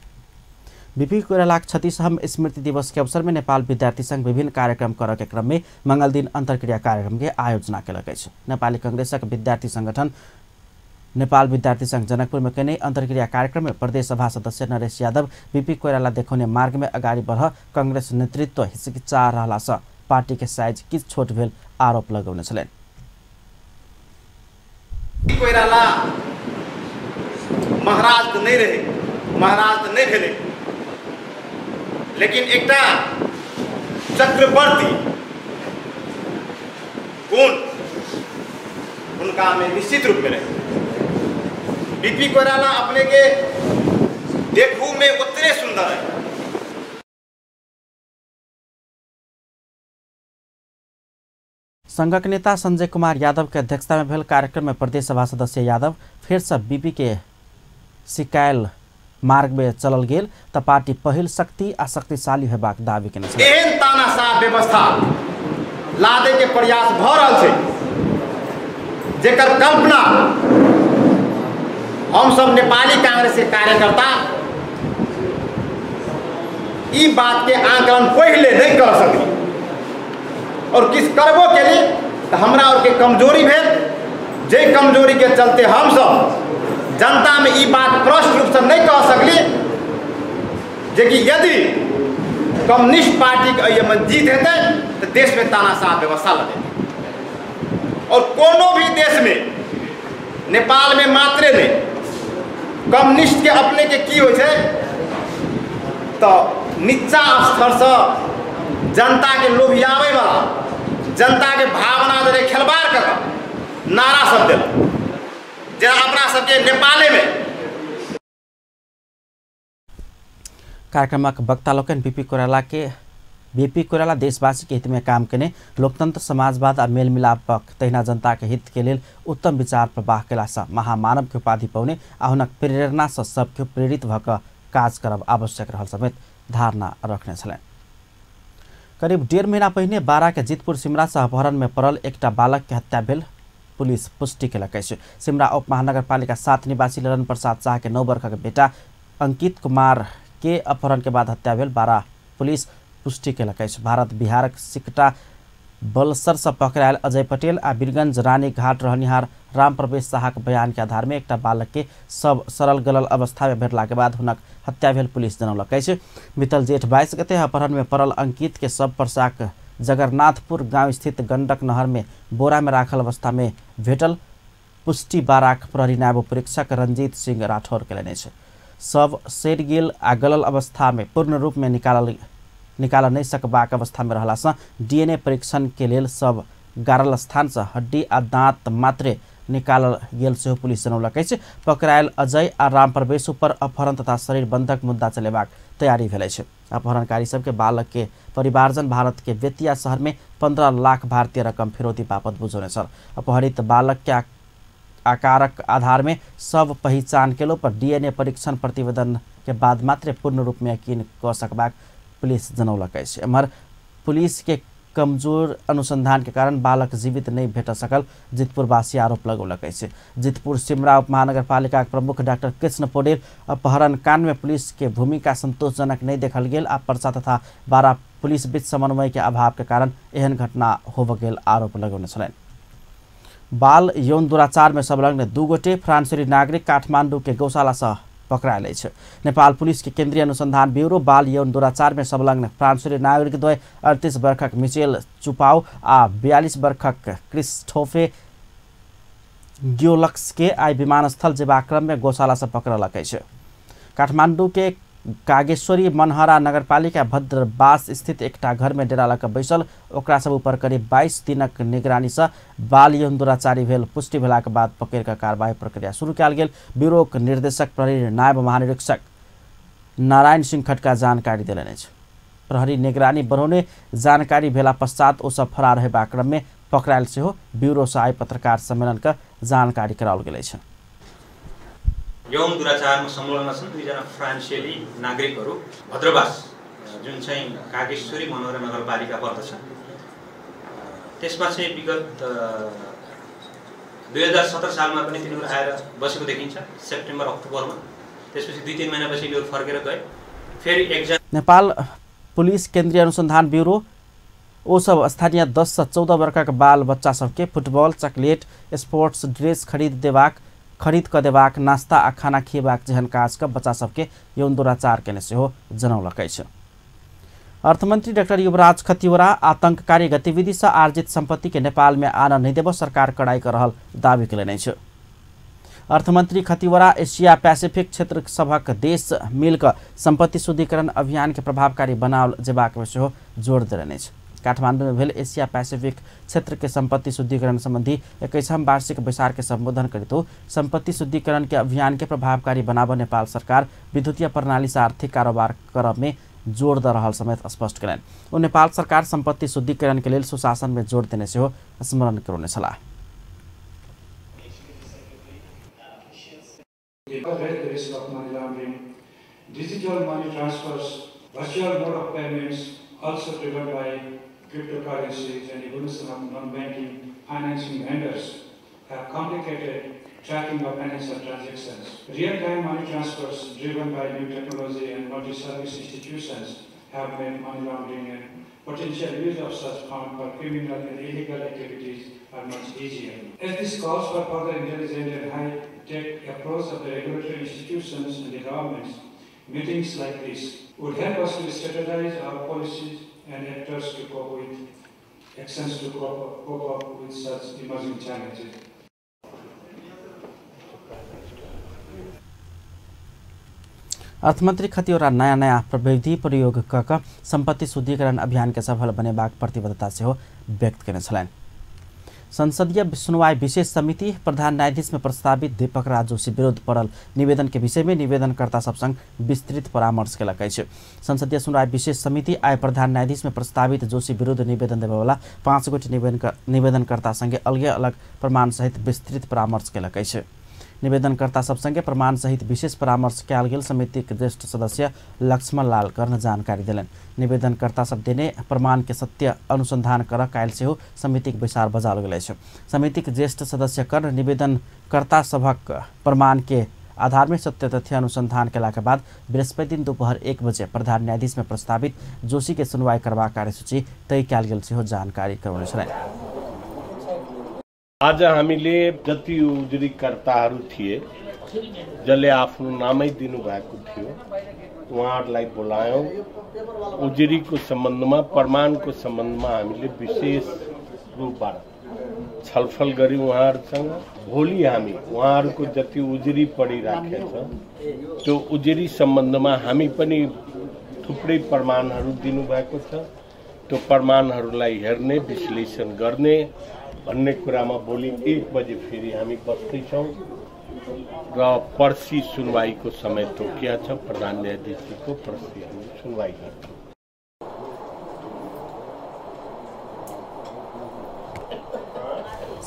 बीपी कोइरालाक 36हम स्मृति दिवस के अवसर में नेपाल विद्यार्थी संघ विभिन्न कार्यक्रम करऽ के क्रम में मंगल दिन अंतर्क्रिया कार्यक्रम के आयोजना केलक अछि। नेपाली कांग्रेसक विद्यार्थी संगठन नेपाल विद्यार्थी संघ जनकपुर में कयने अंतर्क्रिया कार्यक्रम में प्रदेश सभा सदस्य नरेश यादव बीपी कोइराला देखौने मार्ग में अगाडि बढ़ कांग्रेस नेतृत्व हिचकिचा रहला सँ पार्टी के साइज किछु छोट भेल आरोप लगौने छलनि। कोइराला महाराज त नहि रहे, महाराज त नहि भेलै, लेकिन एकटा चक्रवर्ती गुण हुनका में निश्चित रूप में रहे। बीपी कोइराला अपने के देखू में उतने सुंदर है। संघक नेता संजय कुमार यादव के अध्यक्षता में भेल कार्यक्रम में प्रदेश सभा सदस्य यादव फेर से बीपी के शिकायल मार्ग में चलल गेल त पार्टी पहिल शक्ति आ शक्तिशाली हेबाक दावी केने छल। एहन तानाशाह व्यवस्था लादे के प्रयास भ रहल छै जेकर कल्पना हम सब नेपाली कांग्रेस के कार्यकर्ता ई बात के आकलन पहले नहीं कर सकली और किस करबो के लिए तो हमरा और के कमजोरी भेल, जे कमजोरी के चलते हम सब जनता में ई बात स्पष्ट रूप से नहीं कह सकली जे कि यदि कम्युनिस्ट पार्टी के एहिमे जीत हेतै तो देश में तानाशाह व्यवस्था लगेतै। और कोनो भी देश में, नेपाल में मात्रे नहीं, कम्युनिस्ट के अपने के की होइ छै तो नीचा स्तर से जनता के लोभियाबै वाला, जनता के भावना जरे खेलबाड़ कर नारा सब देल, जेना अपना सबके नेपाले में। कार्यक्रमक वक्ता लोकनि बीपी कोइराला देशवासी के हित में काम केने लोकतंत्र, समाजवाद आ मेलमिलापक तहिना जनता के हित के लेल उत्तम विचार प्रवाह केलासँ महामानव के उपाधि पौने आ हुनक प्रेरणासँ सबके प्रेरित भऽ कऽ काज करब आवश्यक रहल समेत धारणा रखने छलनि। करीब 1.5 महीना पहिने बारा के जितपुर सिमरा से अपहरण में पड़ल एकटा बालक के हत्या भेल पुलिस पुष्टि केलक अछि। सिमरा उप महानगरपालिका 7 निवासी ललन प्रसाद शाह के 9 वर्षक बेटा अंकित कुमार के अपहरण के बाद हत्या भेल बारा पुलिस पुष्टि केलक अछि। भारत बिहारक सिकटा बलसर से पकड़ायल अजय पटेल आ बीरगंज रानी घाट रहनिहार राम प्रवेश शाहक बयान के आधार में एकटा बालक के सब सरल गलल अवस्था में भेटला के बाद हुनक हत्या भेल पुलिस जनौलक अछि। बीतल जेठ 22 गते अपहरण में पड़ल अंकित के सब परसाक जगन्नाथपुर गांव स्थित गंडक नहर में बोरा में राखल अवस्था में भेटल पुष्टि बाराक प्रहरी नायब उपरीक्षक रंजीत सिंह राठौर केलनि अछि। सब सड़ि गेल आ गलल अवस्था में पूर्ण रूप में निकाल नहीं सकबाक अवस्था में रहलासँ डीएनए परीक्षण के लेल सब गाड़ल स्थानसँ हड्डी आ दाँत मात्रे निकालल गेल सेहो पुलिस जनौलक अछि। पकड़ायल अजय आ राम प्रवेश ऊपर अपहरण तथा शरीर बंधक मुद्दा चलेबाक तैयारी भेल अछि। अपहरणकारी सबके बालक के परिवारजन भारत के बेतिया शहर में 15 लाख भारतीय रकम फिरौती बापत बुझौने छल। अपहरित बालक के आकारक आधार में सब पहिचान केलो पर डीएनए परीक्षण प्रतिवेदन के बाद मात्रे पूर्ण रूप में यकीन कऽ सकबाक पुलिस जनौलक अछि। एम्हर पुलिस के कमजोर अनुसंधान के कारण बालक जीवित नहीं भेट सकल जितपुरवासी आरोप लगौलक अछि। जितपुर सिमरा उप महानगरपालिका प्रमुख डाक्टर कृष्ण पौडेल अपहरण कांड में पुलिस के भूमिका संतोषजनक नहीं देखल गेल आ पर्सा तथा बारा पुलिस बीच समन्वय के अभाव के कारण एहन घटना होब गेल आरोप लगौने छलनि। बाल यौन दुराचार में संलग्न 2 गोटे फ्रांसीसी नागरिक काठमांडू के गौशाला से पकड़ायल अछि। नेपाल पुलिस के केंद्रीय अनुसंधान ब्यूरो बाल यौन दुराचार में संलग्न फ्रांसीसी नागरिक द्वय 38 वर्षक मिचेल चुपाओ आ 42 वर्षक क्रिस्टोफे ग्योलक्स के आइ विमानस्थल जेबाक क्रम में गौशाला से पकड़लक अछि। काठमांडू के कागेश्वरी मनहरा नगरपालिका भद्रबास स्थित एकटा घर में डेरा लऽ बैसल ओकरा सब ऊपर करीब 22 दिनक निगरानी से बाल यौन दुराचारी भेल पुष्टि भेलाक बाद पकड़ि कऽ कार्रवाई प्रक्रिया शुरू कयल गेल ब्यूरोक निर्देशक प्रहरी नायब महानिरीक्षक नारायण सिंह खटका जानकारी देलनि अछि। प्रहरी निगरानी बढ़ौने जानकारी भेला पश्चात ओ सब फरार हेबाक क्रम में पकड़ायल सेहो ब्यूरो से आइ पत्रकार सम्मेलन कऽ जानकारी कराओल गेल अछि। यौन दुराचारमा संलग्न छन् 2 जना फ्रान्सेली नागरिकहरू भद्रवास जुन चाहिँ कागेश्वरी मनोहरा नगरपालिका पर्दछ त्यसमा चाहिँ विगत 2017 सालमा पनि तिनीहरू आएर बसेको देखिन्छ सेप्टेम्बर अक्टोबरमा। त्यसपछि 2-3 महिनापछि यिनीहरू फर्केर गए। फेरि एकजना नेपाल पुलिस केन्द्रीय अनुसन्धान ब्युरो ओ सब स्थानीय 10 से 14 वर्षका बाल बच्चा सबके फुटबॉल, चॉकलेट, स्पोर्ट्स ड्रेस खरीद कऽ देबाक, नास्ता आ खाना खिएबाक जेहन काज कऽ बच्चा सबके यौन दुराचार केने सेहो जनौलक अछि। अर्थमंत्री डाक्टर युवराज खतिवड़ा आतंककारी गतिविधि से आर्जित संपत्ति के नेपाल में आन नहीं देब सरकार कड़ाई कर रहल दावी केलनि अछि। अर्थमंत्री खतिवड़ा एशिया पैसिफिक क्षेत्र सभक देश मिलकर संपत्ति शुद्धिकरण अभियान के प्रभावकारी बनाओल जेबाक सेहो जोर देलनि अछि। काठमांडू में भेल एशिया पैसिफिक क्षेत्र के संपत्ति शुद्धिकरण संबंधी 21वां वार्षिक बैसार के संबोधन करते संपत्ति शुद्धिकरण के अभियान के प्रभावकारी बनाब नेपाल सरकार विद्युतीय प्रणाली से आर्थिक कारोबार करब में जोर द रहल समेत स्पष्ट कयलनि। ओ नेपाल सरकार संपत्ति शुद्धिकरण के लेल सुशासन में जोर देने सेहो स्मरण करौने छलाह। The risk of money laundering Digital money transfers, virtual mode of payments, also driven by cryptocurrencies and evolution of non-banking financing vendors, have complicated tracking of financial transactions. Real-time money transfers driven by new technology and multi-service institutions have made money laundering and potential use of such funds for criminal and illegal activities are much easier. As this calls for further intelligent and high-tech approach of the regulatory institutions and the governments, meetings like this would help us to strategize our policies and actors to cope with actions to cope up with such emerging challenges. अर्थमन्त्री खतिवड़ा नयाँ नयाँ प्रविधि प्रयोग क क सम्पत्ति शुद्धिकरण अभियान के सफल बनेबाक प्रतिबद्धता सेहो व्यक्त केने छलनि। संसदीय सुनवाई विशेष समिति प्रधान न्यायाधीश में प्रस्तावित दीपक राज जोशी विरुद्ध पड़ल निवेदन के विषय में निवेदनकर्ता सब संग विस्तृत परामर्श केलक अछि। संसदीय सुनवाई विशेष समिति आइ प्रधान न्यायाधीश में प्रस्तावित जोशी विरुद्ध निवेदन देबयवला 5 गोट निवेदनकर्ता संगे अलगे अलग प्रमाण सहित विस्तृत परामर्श केलक अछि। निवेदनकर्ता सब संगे प्रमाण सहित विशेष परामर्श कयल गेल समितिक ज्येष्ठ सदस्य लक्ष्मण लाल कर्ण जानकारी देलनि। निवेदनकर्ता सब देने प्रमाण के सत्य अनुसंधान कर काल्हि सेहो समितिक बैसार बजाओल गेल अछि। समितिक ज्येष्ठ सदस्य कर्ण निवेदनकर्ता सभक प्रमाण के आधार में सत्य तथ्य अनुसंधान केला के बाद बृहस्पति दिन दोपहर 1 बजे प्रधान न्यायाधीश में प्रस्तावित जोशी के सुनवाई करबाक कार्यसूची तय कयल गेल सेहो जानकारी करौने छलनि। आज हामीले जति उजुरीकर्ताहरू थिए, जसले आफ्नो नामै दिनुभएको थियो, उहाँहरूलाई बोलायौँ। उजुरीको सम्बन्धमा, प्रमाणको सम्बन्धमा हामीले विशेष रूपबाट छलफल गऱ्यौँ उहाँहरूसँग। भोलि हामी उहाँहरूको जति उजुरी पडिराखेको छ त्यो उजुरी सम्बन्धमा हामी पनि थुप्रै प्रमाणहरू दिनुभएको छ, त्यो प्रमाणहरूलाई हेर्ने, विश्लेषण गर्ने भन्ने कुरामा भोलि 1 बजे फेरि हामी बस्दैछौँ र पर्सि सुनवाईको समय तोकिया छ। प्रधान न्यायाधीशको पर्सि हामी सुनवाई गर्छौँ।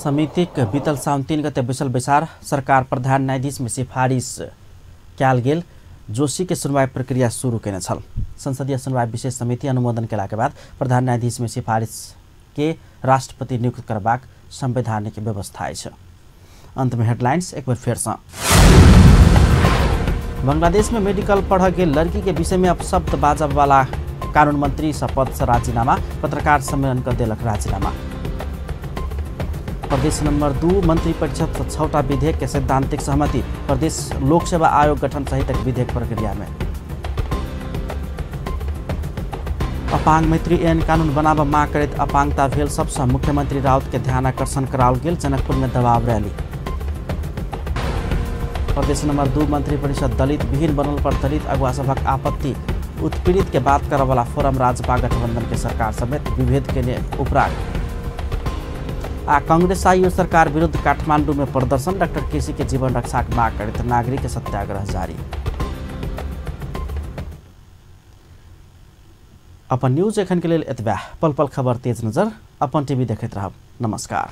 समितिक बीतल साउन 3 गते बैसल बैसार सरकार प्रधान न्यायाधीश में सिफारिस कयल गेल जोशी के सुनवाई प्रक्रिया शुरू केने छल। संसदीय सुनवाई विशेष समिति अनुमोदन केला के बाद प्रधान न्यायाधीश में सिफारिस के राष्ट्रपति नियुक्त करबाक संवैधानिक व्यवस्था अछि। अंत में हेडलाइंस एक बार फेर से। बांग्लादेश में मेडिकल पढ़ गेल लड़की के विषय में अपशब्द बाजब वाला कानून मंत्री पद से राजीनामा, पत्रकार सम्मेलन कर देलक राजीनामा। प्रदेश नंबर 2 मंत्री परिषद 6टा विधेयक के सैद्धांतिक सहमति, प्रदेश लोक सेवा आयोग गठन सहित विधेयक प्रक्रिया में। अपांग मैत्री एन कानून बनाब मांग करैत अपांगता भेल सबसँ मुख्यमंत्री राउत के ध्यान आकर्षण कराओल गेल। जनकपुर में दबाव रैली। प्रदेश नंबर 2 मंत्री परिषद दलित विहीन बनल पर दलित अगुआ सभक आपत्ति, उत्पीड़ित के बात करऽ वाला फोरम राजपा गठबंधन के सरकार समेत विभेद के लिए उपराग। आ कांग्रेस आईओ सरकार विरुद्ध काठमांडू में प्रदर्शन, डॉक्टर केसी के जीवन रक्षा के मांग करैत नागरिक सत्याग्रह जारी। अपन न्यूज एखन के लेल एतबे। पल पल खबर तेज नजर अपन टीवी देखैत रहब। नमस्कार।